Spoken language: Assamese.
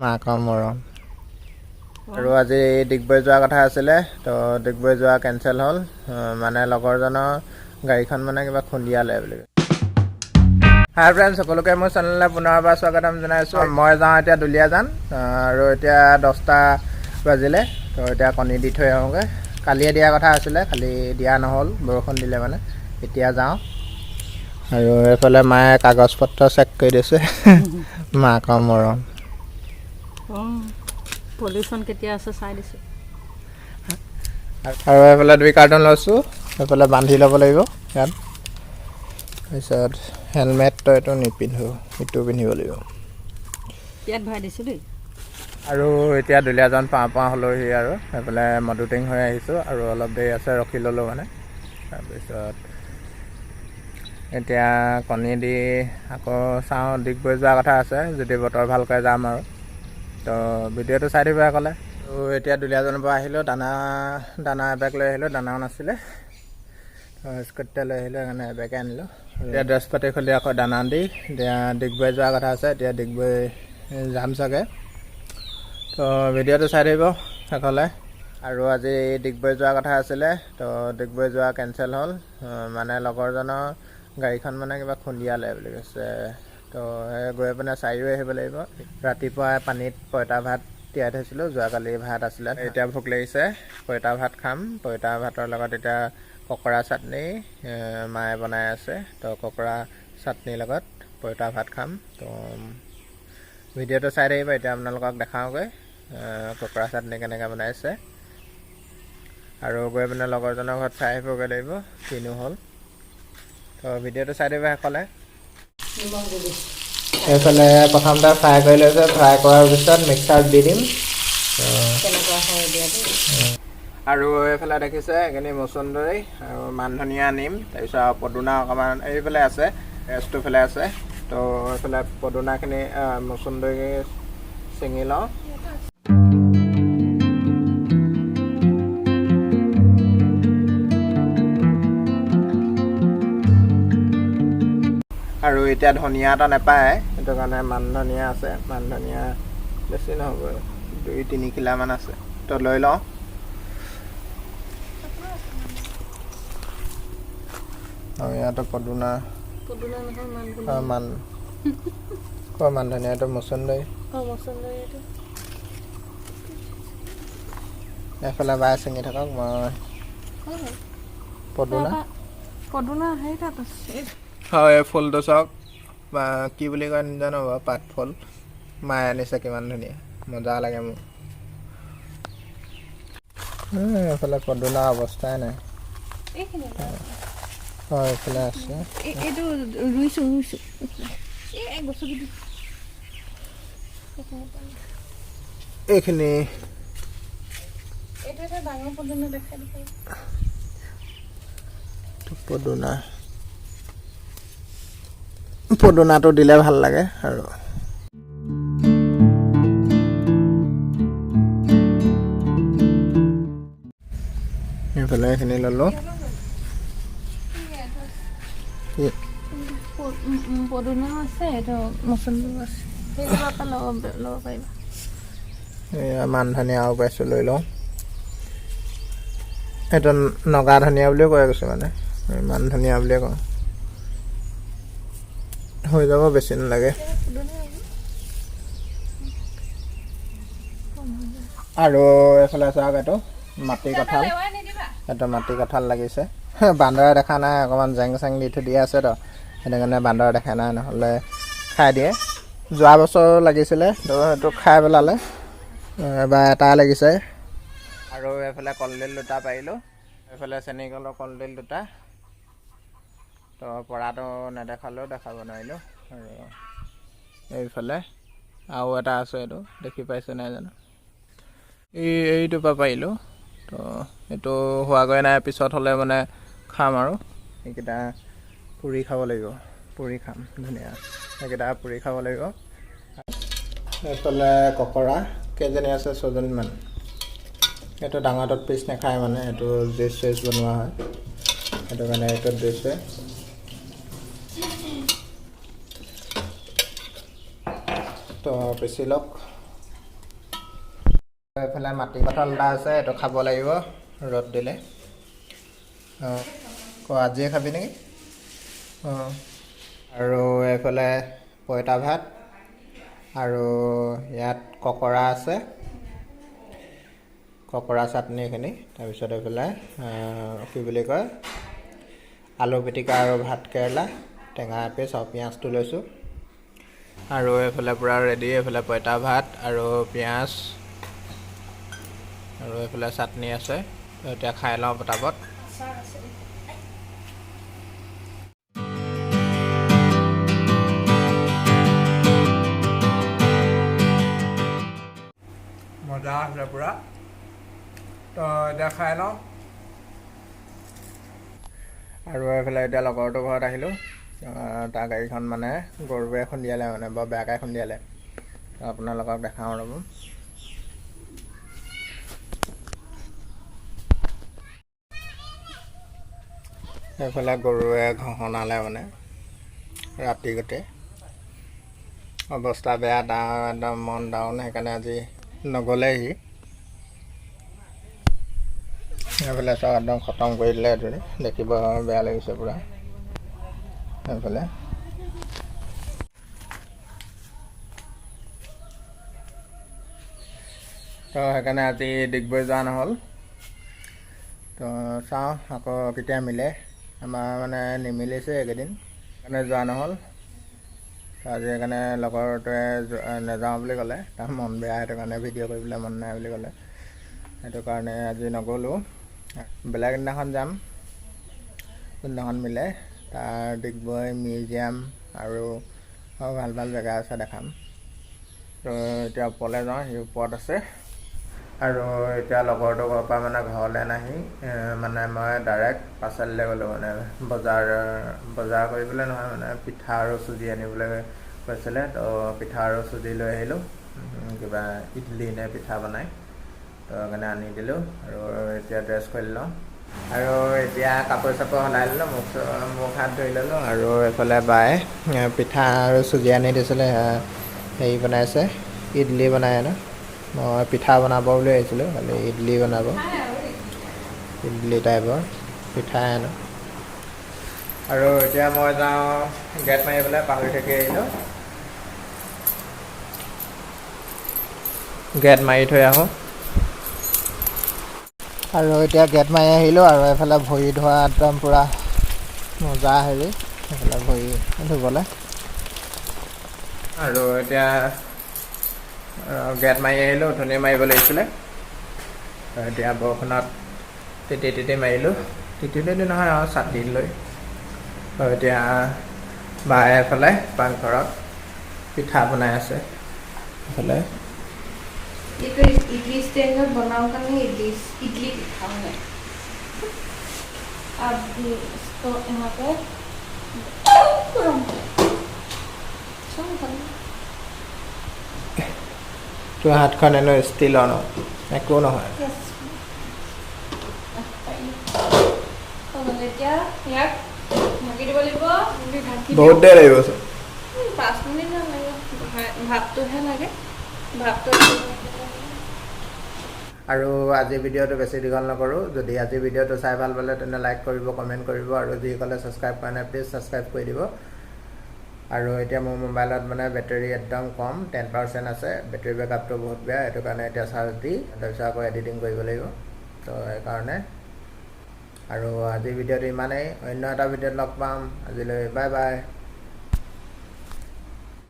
মাকৰ মৰম। আৰু আজি ডিগবৈ যোৱা কথা আছিলে, তো ডিগবৈ যোৱা কেঞ্চেল হ'ল। মানে লগৰজনৰ গাড়ীখন মানে কিবা খুন্দিয়ালে বুলি। হাই ফ্ৰেণ্ডছ, সকলোকে মোৰ চেনেললৈ পুনৰবাৰ স্বাগতম জনাইছোঁ। মই যাওঁ এতিয়া দুলীয়াজান আৰু এতিয়া 10টা বাজিলে। তো এতিয়া কণী দি থৈ আহোঁগৈ। কালিয়ে দিয়া কথা আছিলে, খালি দিয়া নহ'ল, বৰষুণ দিলে মানে। এতিয়া যাওঁ। আৰু এইফালে মায়ে কাগজ পত্ৰ চেক কৰি দিছে। মাকৰ মৰম। পলিউশ্যন কেতিয়া আছে চাই দিছোঁ। আৰু এইফালে 2 কাৰ্টন লৈছোঁ, এইফালে বান্ধি ল'ব লাগিব ইয়াত। তাৰপিছত হেলমেটটো এইটো নিপিন্ধো, ইটো পিন্ধিব লাগিব। ইয়াত ভৰাই দিছোঁ দেই। আৰু এতিয়া দুলীয়াজান পাওঁ পাওঁ হ'লোহি। আৰু এইফালে মধুটিং হৈ আহিছোঁ আৰু অলপ দেৰি আছে, ৰখি ল'লোঁ মানে। তাৰপিছত এতিয়া কণী দি আকৌ চাওঁ, ডিগবৈ যোৱা কথা আছে, যদি বতৰ ভালকৈ যাম আৰু। তো ভিডিঅ'টো চাই দিব ক'লে। তো এতিয়া দুলীয়াজানৰ পৰা আহিলোঁ, দানা দানা এবেগ লৈ আহিলোঁ, দানাও নাছিলে, স্কুটিতে লৈ আহিলোঁ, সেইকাৰণে এবেগে আনিলোঁ। এতিয়া ড্ৰেছ পাতি খুলি আকৌ দানা দি এতিয়া ডিগবৈ যোৱা কথা আছে, এতিয়া ডিগবৈ যাম চাগে। তো ভিডিঅ'টো চাই থাকিব শেষলৈ। আৰু আজি ডিগবৈ যোৱা কথা আছিলে, তো ডিগবৈ যোৱা কেঞ্চেল হ'ল। মানে লগৰজনৰ গাড়ীখন মানে কিবা খুন্দিয়ালে বুলি কৈছে। তো সেই গৈ পিনে চাইও আহিব লাগিব। ৰাতিপুৱা পানীত পঁইতা ভাত তিয়াই থৈছিলোঁ, যোৱাকালি ভাত আছিলে, এতিয়া ভোক লাগিছে, পঁইতা ভাত খাম। পঁইতা ভাতৰ লগত এতিয়া ককৰা চাটনি মায়ে বনাই আছে। তো ককৰা চাটনিৰ লগত পঁইতা ভাত খাম। তো ভিডিঅ'টো চাই থাকিব। এতিয়া আপোনালোকক দেখাওঁগৈ ককৰা চাটনি কেনেকৈ বনাইছে। আৰু গৈ পিনে লগৰজনৰ ঘৰত চাই আহিবগৈ লাগিব কিনো হ'ল। তো ভিডিঅ'টো চাই দিব শেষলৈ। নিমখ দিবি। এইফালে প্ৰথমতে ফ্ৰাই কৰি লৈছে, ফ্ৰাই কৰাৰ পিছত মিক্সাৰত দি দিম। কেনেকুৱা হয় দিয়া দেই। আৰু এইফালে দেখিছে এইখিনি মচন্দৰী আৰু মান ধনিয়া আনিম। তাৰপিছত পদুনা অকণমান এইফালে আছে, ৰেষ্টটো ফালে আছে। তো এইফালে পদুনাখিনি, মচন্দৰী ছিঙি লওঁ। আৰু এতিয়া ধনিয়া এটা নাপায়, সেইটো কাৰণে মান ধনিয়া আছে। মান ধনিয়া বেছি নহ'ব, 2-3 কিলামান আছে, তো লৈ লওঁ। আৰু ইয়াতো পদুনা। পদুনা নহয়, মান। মান ক মান ধনিয়া, এইটো মচন্দৰী। অঁ, মচন্দৰী এইটো। এইফালে বাই ছিঙি থাকক, মই পদুনা। পদুনা সেই তাত আছে। হয়, এই ফুলটো চাওক বা কি বুলি কয় নাজানো বাৰু, পাত ফুল মায়ে আনিছে, কিমান ধুনীয়া, মজা লাগে মোৰ। এইফালে পদুনা অৱস্থাই নাই। এইখিনি। হয়, এইফালে আছে। এইটো ৰুইছোঁ ৰুইছোঁ, এই গছকি। এইখিনি। এইটো এটা ডাঙৰ পদুনা দেখাই দিব। পদুনা, পদুনাটো দিলে ভাল লাগে। আৰু এইফালে এইখিনি ল'লোঁ। পদুনাও আছে, এইটো মচন্দৰীও আছে, সেইকেইটাৰ পৰা ল'ব ল'ব পাৰিবা। এয়া মান ধনিয়া আৰু পাইছোঁ, লৈ লওঁ। এইটো নগা ধনিয়া বুলিও কয় কিছুমানে, মান ধনিয়া বুলিয়ে কওঁ। হৈ যাব, বেছি নালাগে। আৰু এইফালে চাওক, এইটো মাটি কঁঠাল, এইটো মাটি কঁঠাল লাগিছে। বান্দৰে দেখা নাই, অকণমান জেং চেং দি থৈ দিয়া আছে তো, সেইটো কাৰণে বান্দৰে দেখা নাই, নহ'লে খাই দিয়ে। যোৱা বছৰ লাগিছিলে তো, সেইটো খাই পেলালে, এবাৰ এটা লাগিছে। আৰু এইফালে কলডিল দুটা পাৰিলোঁ, এইফালে চেনিকলৰ কলডিল দুটা। তো পৰাটো নেদেখালেও দেখাব নোৱাৰিলোঁ। আৰু এইফালে আৰু এটা আছে, এইটো দেখি পাইছে নাই জানো, এইটোৰ পৰা পাৰিলোঁ। তো এইটো হোৱাগৈ নাই, পিছত হ'লে মানে খাম। আৰু এইকেইটা পুৰি খাব লাগিব, পুৰি খাম ধুনীয়া, সেইকেইটা পুৰি খাব লাগিব। এইফালে ককৰা কেইজনী আছে, 6জনীমান। এইটো ডাঙৰটোত পিচ নাখায়, মানে এইটো জুইচ চুইচ বনোৱা হয়, সেইটো কাৰণে এইটোত দিছে। তো পিচি লওক। এইফালে মাটি কঁঠাল এটা আছে, এইটো খাব লাগিব ৰ'দ দিলে। অঁ, ক আজিয়ে খাবি নেকি? অঁ। আৰু এইফালে পঁইতা ভাত আৰু ইয়াত ককৰা আছে, ককৰা চাটনি এইখিনি। তাৰপিছত এইফালে কি বুলি কয়, আলু পিটিকা আৰু ভাত কেৰেলা, টেঙা এপিচ আৰু পিঁয়াজটো লৈছোঁ। আৰু এইফালে পূৰা ৰেডি, এইফালে পঁইতা ভাত আৰু পিঁয়াজ আৰু এইফালে চাটনি আছে। তো এতিয়া খাই লওঁ পটাপট। মজা আছে পূৰা। তো এতিয়া খাই লওঁ। আৰু এইফালে এতিয়া লগৰটোৰ ঘৰত আহিলোঁ। তাৰ গাড়ীখন মানে গৰুৱে খুন্দিয়ালে, মানে বৰ বেয়াকৈ খুন্দিয়ালে। আপোনালোকক দেখাওঁ ৰ'ব। এইফালে গৰুৱে ঘঁহনালে মানে ৰাতি গোটেই অৱস্থা বেয়া, তাৰ একদম মন ডাউন, সেইকাৰণে আজি নগ'লে সি। এইফালে চব একদম খতম কৰি দিলে, এইটো দেখিব বেয়া লাগিছে পূৰা। এইফালে তো সেইকাৰণে আজি ডিগবৈ যোৱা নহ'ল। তো চাওঁ আকৌ কেতিয়া মিলে, আমাৰ মানে নিমিলিছে এইকেইদিন, সেইকাৰণে যোৱা নহ'ল। আজি সেইকাৰণে লগৰটোৱে নাযাওঁ বুলি ক'লে, তাৰ মন বেয়া, সেইটো কাৰণে ভিডিঅ' কৰিবলৈ মন নাই বুলি ক'লে, সেইটো কাৰণে আজি নগ'লোঁ। বেলেগ দিনাখন যাম, কোনদিনাখন মিলে। তাৰ ডিগবৈ মিউজিয়াম আৰু ভাল ভাল জেগা আছে দেখাম। তো এতিয়া ওপৰলৈ যাওঁ, সি ওপৰত আছে। আৰু এতিয়া লগৰটোৰ ঘৰৰ পৰা মানে ঘৰলৈ নাহি মানে মই ডাইৰেক্ট পাঁচালিলৈ গ'লোঁ, মানে বজাৰ বজাৰ কৰিবলৈ নহয়, মানে পিঠা আৰু চুজি আনিবলৈ কৈছিলে। তো পিঠা আৰু চুজি লৈ আহিলোঁ, কিবা ইডলি নে পিঠা বনাই, তো সেইকাৰণে আনি দিলোঁ। আৰু এতিয়া ড্ৰেছ কৰি লওঁ। আৰু এতিয়া কাপোৰ চাপোৰ সলাই ল'লোঁ, মুখ হাত ধুই ল'লোঁ। আৰু এইফালে বায়ে পিঠা আৰু চুজি আনি দিছিলে, হেৰি বনাইছে, ইডলি বনাই ন। মই পিঠা বনাব বুলি ভাবিছিলোঁ, খালি ইডলি বনাব, ইডলি টাইপৰ পিঠা হেনো। আৰু এতিয়া মই যাওঁ গেট মাৰিবলৈ, পাহৰি থাকি আহিলোঁ, গেট মাৰি থৈ আহোঁ। আৰু এতিয়া গেট মাৰি আহিলোঁ। আৰু এইফালে ভৰি ধোৱা একদম পূৰা মজা হেৰি, এইফালে ভৰি ধুবলৈ। আৰু এতিয়া গেট মাৰি আহিলোঁ, অথনিয়ে মাৰিব লাগিছিলে। এতিয়া বৰষুণত তিতি তিতি মাৰিলোঁ, তিতি তিতি নহয় আৰু ছাতি লৈ। এতিয়া বায়ে এফালে পাকঘৰত পিঠা বনাই আছে এইফালে। এইটো ইডলি ষ্টেণ্ডত বনাওঁ কাৰণে ইডলি ইডলি পিঠা হয়। अब इसको यहाँ पे তোৰ হাতখন এনেও ষ্টিলৰ ন, একো নহয়। এতিয়া ইয়াক ঢাকি দিব লাগিব। বহুত দেৰি লাগিব। 5 মিনিট নালাগে, ভাতটোহে লাগে, ভাতটো। আৰু আজি ভিডিঅ'টো বেছি দীঘল নকৰোঁ। যদি আজি ভিডিঅ'টো চাই ভাল পালে তেনে লাইক কৰিব, কমেণ্ট কৰিব, আৰু যিসকলে ছাবস্ক্ৰাইব কৰা নাই প্লিজ ছাবস্ক্ৰাইব কৰি দিব। আৰু এতিয়া মোৰ মোবাইলত মানে বেটেৰী একদম কম, 10% আছে, বেটেৰী বেকআপটো বহুত বেয়া, সেইটো কাৰণে এতিয়া চাৰ্জ দি তাৰপিছত আকৌ এডিটিং কৰিব লাগিব, তো সেইকাৰণে। আৰু আজিৰ ভিডিঅ'টো ইমানেই, অন্য এটা ভিডিঅ'ত লগ পাম, আজিলৈ বাই বাই।